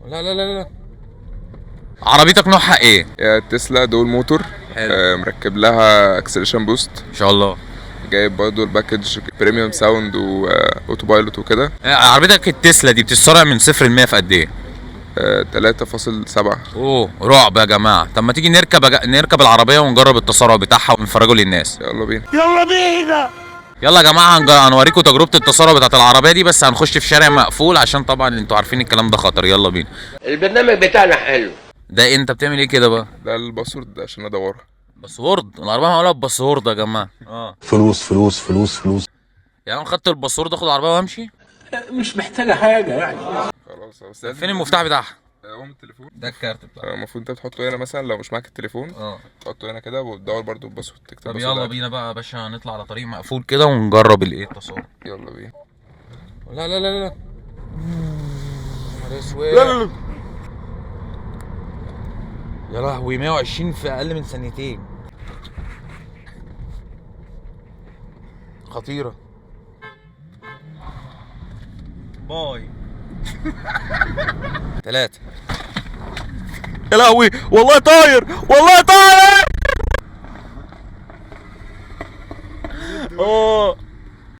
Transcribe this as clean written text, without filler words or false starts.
لا لا لا لا. عربيتك نوعها ايه؟ يا تسلا dual motor. حلو. مركب لها acceleration boost. ان شاء الله. جايب برضه ال package premium sound و autopilot وكده. عربيتك التسلا دي بتتسرع من 0 ل 100 في قد ايه؟ 3.7. اوه رعب يا جماعة. طب ما تيجي نركب العربية ونجرب التسارع بتاعها ونفرجه للناس. يلا بينا. يلا يا جماعة، هنوريكم تجربه التسارع بتاعت العربية دي، بس هنخش في شارع مقفول عشان طبعا انتوا عارفين الكلام ده خطر. يلا بينا. البرنامج بتاعنا حلو. ده انت بتعمل ايه كده بقى؟ ده ال password عشان ادورها. password؟ العربية معمولة ب password يا جماعة. فلوس فلوس فلوس فلوس. يعني انا خدت ال password اخد العربية وامشي؟ مش محتاجة حاجة يعني. خلاص بس لازم. فين المفتاح بتاعها؟ هو من التليفون. ده الكارت بتاعها. المفروض انت بتحطه هنا مثلا لو مش معاك التليفون. تحطه هنا كده وتدور برضه ال password، تكتب طب password يلا عادي. بينا بقى يا باشا، نطلع على طريق مقفول كده ونجرب الايه التسارع. يلا بينا. لا لا لا لا. لا لا. يا لهوي، 120 في اقل من ثانيتين. خطيرة. bye. 3. يا لهوي والله طاير، والله طاير. اه.